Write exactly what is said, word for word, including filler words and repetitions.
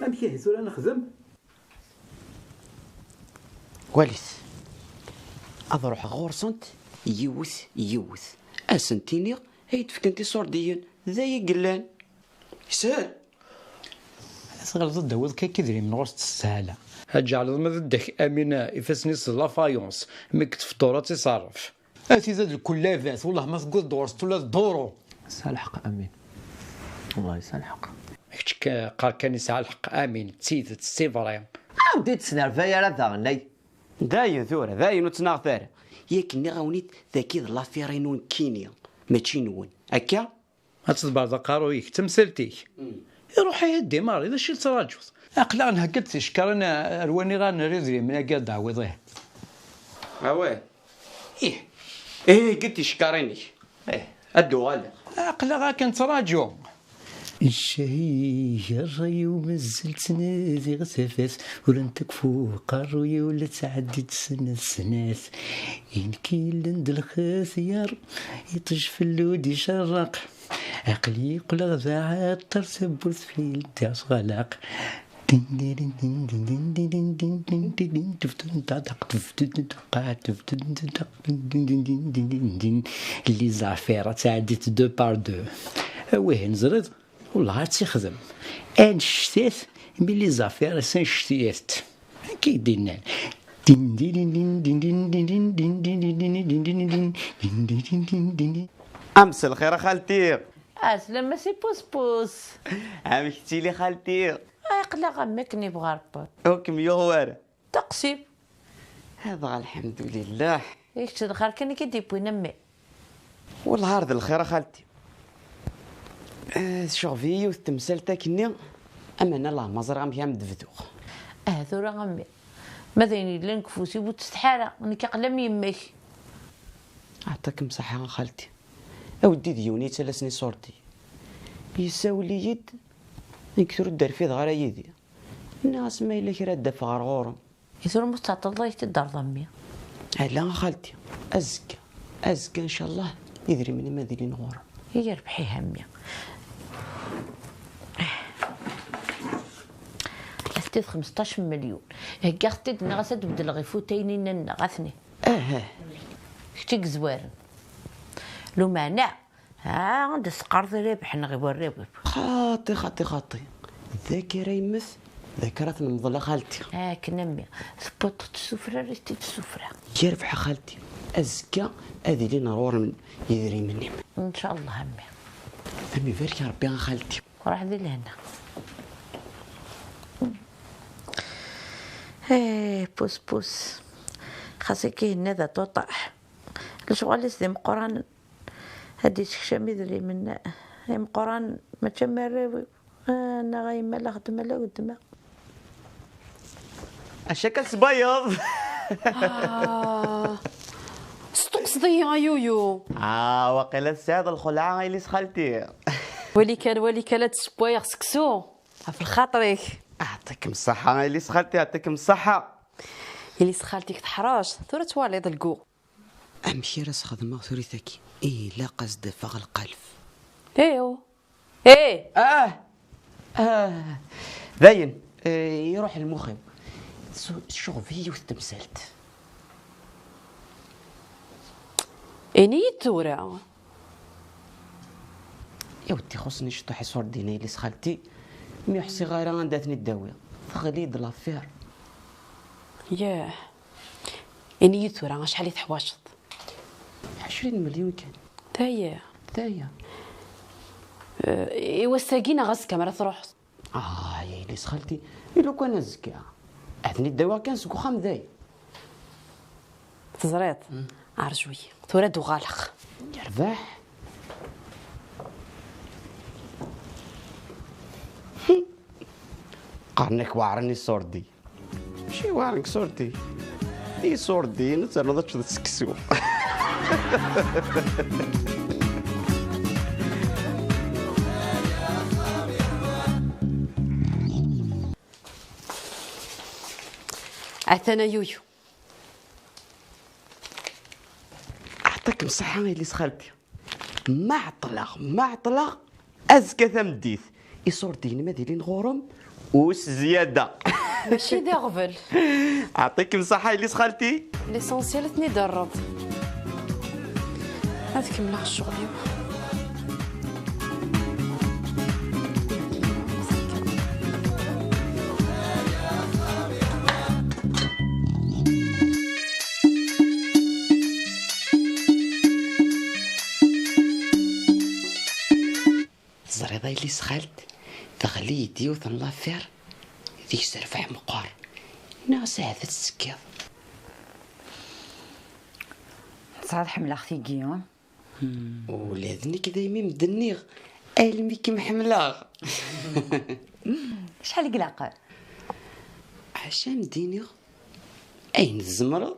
Amek ihi tura nexdem? Walit, ad ruḥeɣ ɣur-sent yiwet yiwet, ad sent-iniɣ ad yi-d-fkent iṣurdiyen, d aya i yellan. Yeshel. Tɣileḍ ad d-tawiḍ kan idrimen ɣur-s s sshala? Ad tǧeɛleḍ ma d ddek Amina ifassen-is d lafayons, mi yeṭṭef dduru ad tt-iṣerref. A tida d lkullabat, wellah ma tewwiḍ-d ɣur-s ula d dduru. Yesɛa lḥeqq Amin. Wellah yesɛa lḥeqq. Kečč k-, qqar kan yesɛa lḥeqq Amin, d tidet, c'est vrai. Ur d-tesnerfay ara daɣen ay. Dayen tura, dayen ur ttnaɣet ara. Yak nniɣ-awen-id tagi d lafir-inu nekkini, mačči nwen. Akka? Ad tḍebbreḍ aqerru-ik, d tamsalt-ik. Iruḥ ihi Ddi Mari, d acu i tettṛaǧuḍ? Aql-aɣ nhegga-d ticekkarin ar waniɣ ad nerr idrimen-agi ad d-tawiḍ, ih. Awah. Ih. Ih, hegga-d ticekkarin-ik. Ih, ad d-uɣaleɣ. Aql-aɣ akken nettraǧu. Ccah-ik, ṛṛay-iw mazal ttnadiɣ tafat, ur ntekfu uqerruy-iw la ttɛeddi-d snat snat. I nekk yellan d lxetyar, iṭij fell-u d-icerreq. Aql-i qqleɣ d aɛeṭṭar, tawwurt fell-i ldiɣ s ɣlaq. Les affaires ad ttɛeddit deux par deux. Awih, neẓriḍ? Wellah ad tt-ixdem. Annect-it, mi les affaires s annect-it. Akka i d-nnan. Din, din, din, din, din, din, din, din, din, din, din, din, din, din, din, din, din, din, din, din. Am s lxir a xalti. Ɛeslama si puspus. Amek tettili xalti? Ay, aql-aɣ am akken yebɣa Rebbi. Ur kem-yuɣ wara. Taqsim. Dɣa lḥemdulillah. I kečč d lxir kan i k-id-yewwin a mmi. Wellah ar d lxir a xalti. Eh, tceɣɣeb-iyi yiwet temsalt akkenni, ameɛna Allah ma ẓriɣ amek ara m-d-bduɣ. Ah, tura a mmi. Ma d ayen yellan deg ufus-iw ur ttsetḥi ara, nekk aql-am yemma-k. Ɛṭikem ṣṣeḥḥa a xalti. Awedddi d yiwen yettalasen iṣurdi. Yessawel-iyi-d, nekk tura ur d-rfideɣ ara yid-i. Nniɣ-as ma yella kra ad d-afeɣ ɣer ɣur-m. I tura ma ur tettɛeṭṭileḍ ad yi-t-id-terreḍ a mmi? Ala a xalti, azekka, azekka ncallah idrimen-im ad ilin ɣur-m. I yerbeḥ ihi a mmi. Atenti d xmesṭac n melyun. Heggaɣ-tent-id, nniɣ-as ad d-beddleɣ ifutayen-inna-nneɣ, atni. Aha. Kečč i yezwaren. Lumeɛna, ah, anda teqqareḍ i Rabeḥ neɣ i warraw-im? Xaṭi, xaṭi, xaṭi. D akka ara yemmet, d akka ara t-nemḍel a xalti. Akken a mmi, tewwiḍ-t s sufra, rret-t-id s sufra. Yerbeḥ a xalti. Azekka ad ilin ɣur-m yidrimen-im. Ncallah a mmi. Ad m-ibarek Rebbi a xalti. Ruḥ di lehna. Eh, pus, pus. Xas akka yenna d aṭuṭaḥ. Lecɣal-is d imeqqranen. Ad d-isekcam idrimen imeqqranen, mačči am warraw-iw. Ah, neɣ a yemma la xeddmeɣ la weddmeɣ. Acu akka tesbayeḍ? Ah, tesṭuqseḍ-iyi a yuyu. Ah, waqila tesɛiḍ lxelɛa a yelli-s xalti. Wali kan, wali kan ad ssewwayeɣ seksu. Ɣef lxaṭer-ik. Ɛṭikem ṣṣeḥḥa a yelli-s xalti, ɛṭikem ṣṣeḥḥa. Yelli-s xalti-k teḥṛec, tura twaliḍ lgu. Amek ara s-xedmeɣ tura i tagi? Ilaq ad s-d-afeɣ lqaleb. Ew. Eh! Ah! Ah! Dayen, eh, iruḥ lmux-iw. Su-, tcuɣeb-iyi yiwet temsalt. Ini-yi-d tura. Iwet ixuṣṣen ciṭuḥ iṣurdiyen a yelli-s xalti, mi ur ḥṣiɣ ara anda ad ten-id-awiɣ. Teɣli-d l'affaire. Yah. Ini-yi-d tura acḥal i teḥwaceḍ? Ɛecrin melyun kan. Daya. Daya. Eh, i wass-agi neɣ azekka mi ara truḥeḍ? Ah, ya yelli-s xalti, i lukan azekka. Ad ten-id-awiɣ kan seg uxxam dayen. Teẓriḍ? Mm. Arju-yi. Tura ad uɣaleɣ. Yerbeḥ. Qqaren-ak weɛren iṣurdi. Mačči weɛren iṣurdi. Iṣurdiyen ad ternuḍ ad teččeḍ seksu. Atan a yuyu. Ɛṭikem ṣṣeḥḥa a yelli-s xalti. Ma ɛeṭṭleɣ, ma ɛeṭṭleɣ, azekka tameddit, iṣurdiyen ma ad ilin ɣur-m, Us zzyada. Mačči d aɣbel. Ɛṭikem ṣṣaḥa yelli-s xalti. L'essentiel ad ten-id-terreḍ. Ad kemmleɣ ccɣel-iw. Teẓriḍ a yelli-s xalt, teɣli-d yiwet n l'affaire deg-s rrbeḥ meqqer. Neɣ sahat ad tettekkiḍ. Tesɛiḍ ḥemmleɣ tigi. Ula d nekk daymi m-d-nniɣ almi kem-ḥemmleɣ. Acḥal i ilaqen? Ɛac a m-d-iniɣ ayen tzemreḍ.